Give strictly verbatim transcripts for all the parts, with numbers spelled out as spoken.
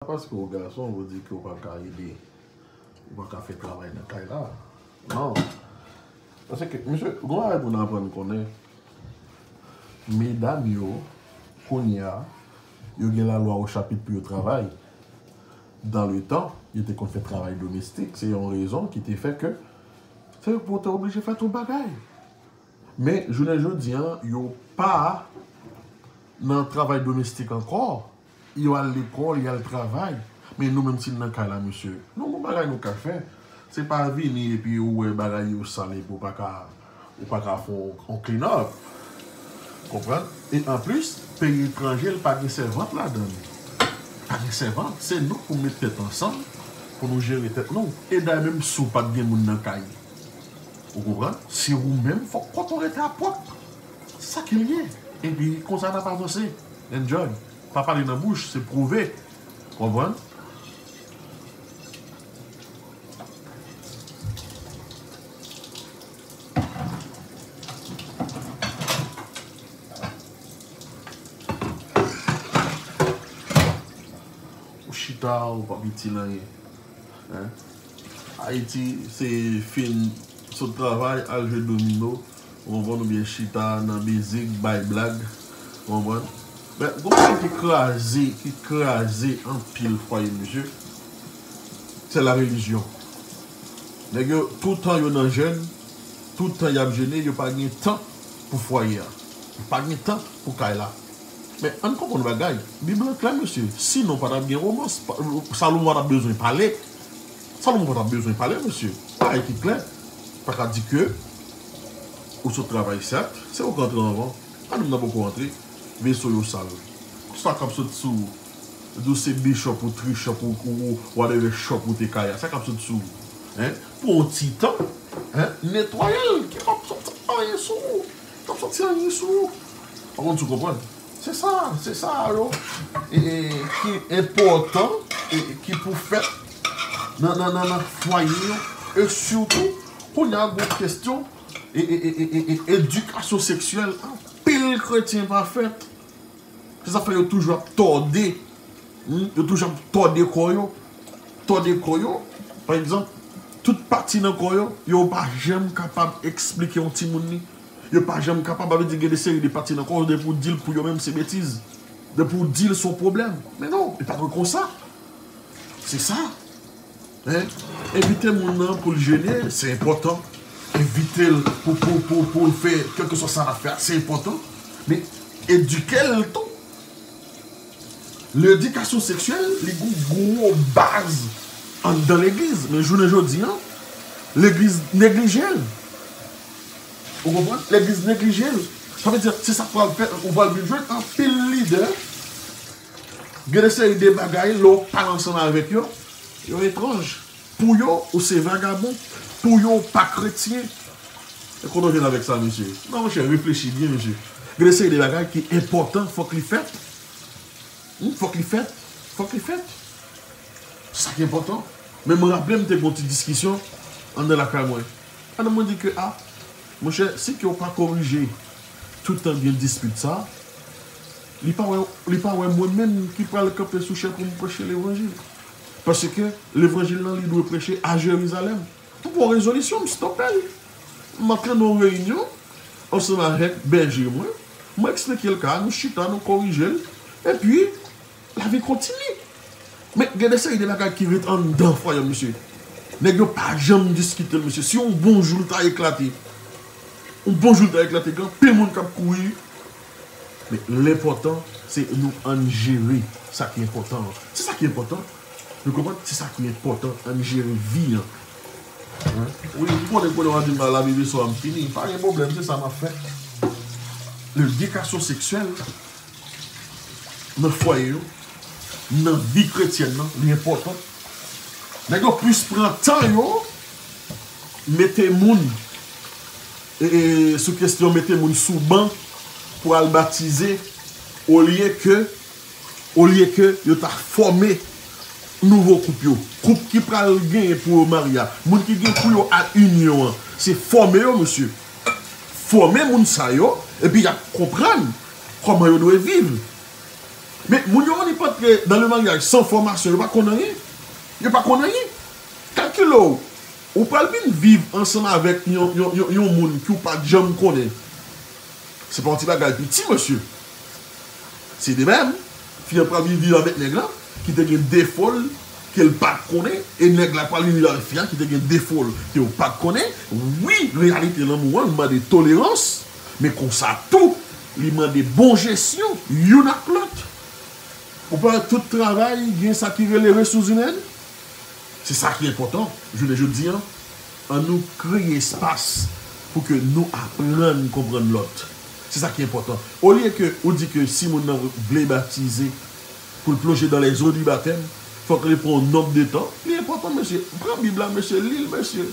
Paske w gason, vle di ke w pa ka ede, ou pa ka fè travay nan kay la. Non. Paske, mesye, gon bagay pou n aprann konnen. Medam yo, kounye a, yo gen lalwa o chapit pou yo travay. Dan le tan, yo te konn fè travay domestik. Se yon rezon ki te fè ke se yo ki te oblije fè tout bagay. Men, jounen jodi a, yo pa nan travay domestik ankò. Yo al lekòl, yo al travay. Men nou menm, si n nan kay la, mesye, nou gon bagay nou ka fè. Se pa vini epi ou wè bagay yo sal epi ou pa ka, ou pa ka fè yon, yon clean up. Konprann? E anplis, peyi etranje, l pa gen sèvant ladan l. Pa gen sèvant. Se nou pou met tèt ansanm, pou nou jere tèt nou. E dayè, menm si w pa t gen moun nan kay, ou konprann? Se ou menm, fòk kont ou rete a pwòp. Sa ki l ye. Epi, konsa n ap avanse. Enjoy. Pa pale nan bouch, se pwouve. Konprann? Ou chita, ou p ap itil anyen. Hein? Ayiti, se fin sot travay, al jwe domino, ou konprann, oubyen chita nan mizik, bay blag, ou konprann. Men, gon bagay ki kraze, ki kraze anpil fwaye, mesye, se la relijyon. Nèg yo, toutan yo nan jèn, toutan y ap jene, yo pa gen tan pou fwaye a. Yo pa gen tan pou kay la. Men, ann konprann yon bagay. Bib lan klè, mesye. Sinon, pa t ap gen womans. Pa, Salomon pa t ap bezwen pale. Salomon pa t ap bezwen pale, mesye. Bagay ki klè. Pa ka di ke ou sot travay, sèt, se ou k rantre anvan. Madanm nan poko rantre. Veso yo sal. Sa k ap sot sou ou? Di w se bishop ou trishop ou, ou, ou whatever shop ou te ka ye a. Sa k ap sot sou ou? Hein? Pou yon ti tan, hein? Netwaye l, ki p ap sot anyen sou ou. K ap soti anyen sou ou. Pa konn si w konprann. Se sa, se sa yo, e, e, ki enpòtan, e, e, ki pou fèt nan, nan, nan, nan fwaye yo. E sitou, kounye a, gon kesyon, e, e, e, e, e, e, edikasyon seksyèl, anpil kretyen pa fèt. Se sa fè yo toujou ap tòde. Hmm, yo toujou ap tòde kò yo. Tòde kò yo. Pa egzanp, tout pati nan kò yo, yo pa janm kapab eksplike yon timoun li. Yo pa janm kapab, sa vle di gen de seri de pati nan kò yo, depi w di l pou yo menm, se betiz. Depi w di l, se yon pwoblèm. Men non, li pa dwe konsa. Se sa. Hein? Envite moun nan pou l jene, se enpòtan. Envite l pou, pou, pou, pou l fè kèlkeswa sa l ap fè a, se enpòtan. Men edike l tou. Ledikasyon seksyèl, li gon gwo baz anndan legliz. Men jounen jodi a, legliz neglije l. Ou konprann? Legliz neglije l. Sa vle di, se sa k pral fè, ou pral vin jwenn anpil lidè. Gen de seri de bagay, lè w pale ansanm avèk yo, yo etranj. Pou yo, ou se vagabon. Pou yo, ou pa kretyen. E kote w jwenn avèk sa, mesye? Non, monchè, reflechi byen, mesye. Gen de seri de bagay ki enpòtan, fòk li fèt. Hmm, fòk li fèt. Fòk li fèt. Sa ki enpòtan. Men mwen raple m te gen yon ti diskisyon anndan lakay mwen. Madanm mwen di ke, a, monchè, si ke w pa korije, tout tan gen dispit sa, li pa wè, li pa wè mwen menm ki pral kanpe sou chè pou m preche levanjil. Paske levanjil lan, li dwe preche a Jerizalèm. M pran rezolisyon, m stope l. M antre nan yon reyinyon ansanm avèk bèje mwen. M eksplike l ka, nou chita, nou korije l. Epi, lavi kontinye. Men gen de seri de bagay ki ret anndan fwaye a, mesye. Nèg yo pa janm diskite l, mesye. Si yon bon jou l ta eklate, yon bon jou l ta eklate, gen anpil moun k ap kouri. Men lenpòtan, se nou ann jere sa ki enpòtan an. Se sa ki enpòtan. Nou konprann? Se sa ki enpòtan, ann jere vi an. Hein? Wi, m konnen kounye a w a di m, "Lavi veso a m fini." Pa gen pwoblèm, se sa m ap fè. Ledikasyon seksyèl nan fwaye yo, nan vi kretyèn nan, li enpòtan. Nèg yo plis pran tan yo mete moun, e, e, sou kesyon mete moun sou ban pou al batize, olye ke, olye ke yo ta fòme nouvo koup yo. Koup ki pral genyen pou yo marye a. Moun ki gen pou yo al inyon an, se fòme yo, mesye. Fòme moun sa yo, epi y ap konprann kòman yo dwe viv. Men moun yo annik antre dans le mariage sans formation, yo pa konn anyen. Yo pa konn anyen. Kalkile w, ou pral vin viv ansanm avèk yon, yon, yon, yon moun ki w pa t janm konnen. Se pa yon ti bagay piti, mesye. Se de menm, fi an pral vin viv avèk nèg la, ki te gen defo l, ke l pa t konnen, e nèg la pral vin viv avèk fi a, ki te gen defo l, ke w pa t konnen. Wi, reyalite lanmou an, li mande tolerans, men konsa tou, li mande bon jesyon, youn ak lòt. Ou pa wè tout travay, gen sa ki rele resous imèn? Se sa ki enpòtan, jounen jodi an. An nou kreye espas pou ke nou aprann konprann lòt. Se sa ki enpòtan. Olye ke ou di ke si moun nan vle batize, pou l plonje dans les eaux du baptême, fòk li pran yon nonb de tan. Li enpòtan, mesye. Pran Bib la, mesye. Li l, mesye.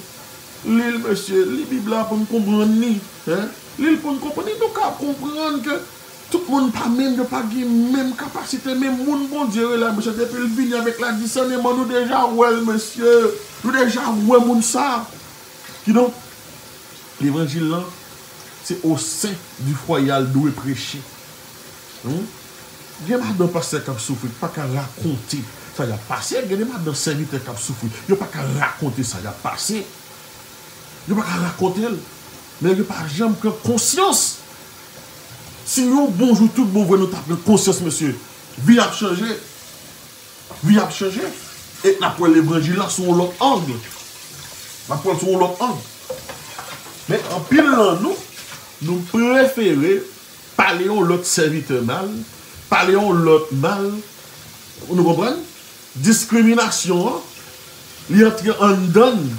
Li l, mesye. Li Bib la pou n konprann li. Hein? Li l pou n konprann li. Nou ka konprann ke tout moun pa menm, yo pa gen menm kapasite, men moun Bondye rele a, mesye, depi l vini avèk la disèneman, nou deja wè l, mesye. Nou deja wè moun sa. Kidonk, levanjil lan, se au sein du foyer al dwe preche. Hmm? Gen madanm pastè k ap soufri, k pa ka rakonte sa y ap pase. Gen de madanm sèvitè k ap soufri, yo pa ka rakonte sa y ap pase. Yo pa ka rakonte l. Men yo pa janm pran konsyans. Si yon bon jou, tout bon vre, nou ta pran konsyans, mesye, vi ap chanje. Vi ap chanje. E n ap wè levanjil la sou yon lòt ang. N ap wè l sou yon lòt ang. Men anpil nan nou, nou prefere pale yon lòt sèvitè mal, pale yon lòt mal. Nou konprann? Diskriminasyon an, li antre anndan n.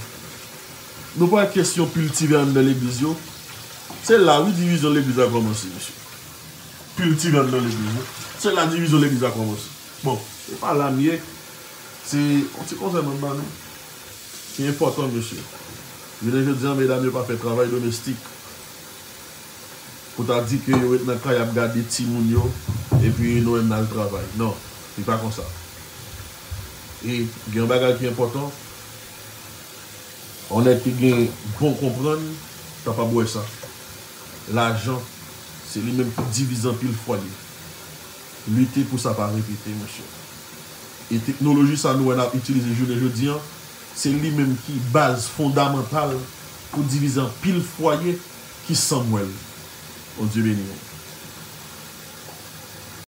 Nou pran kesyon kiltive anndan legliz yo. Se la, wi, divizyon legliz la kòmanse, mesye. Kiltive anndan legliz yo. Se la divizyon legliz la kòmanse. Bon, se pa la m ye. Se yon ti konsèy mwen ban nou. Ki enpòtan, mesye. Jounen jodi an, medam yo pa fè travay domestik. Pou ta di ke yo ret nan kay ap gade timoun yo, epi nou menm n al travay. Non, li pa konsa. E gen yon bagay ki enpòtan, yon nèg ki gen bon konprann, kapab wè sa. Lajan, se li menm ki divize anpil fwaye. Lite pou sa pa repete, mesye. E teknoloji sa nou wè n ap itilize jounen jodi an, se li menm ki baz fondamantal pou divize anpil fwaye ki san mwèl. Bondye beni nou.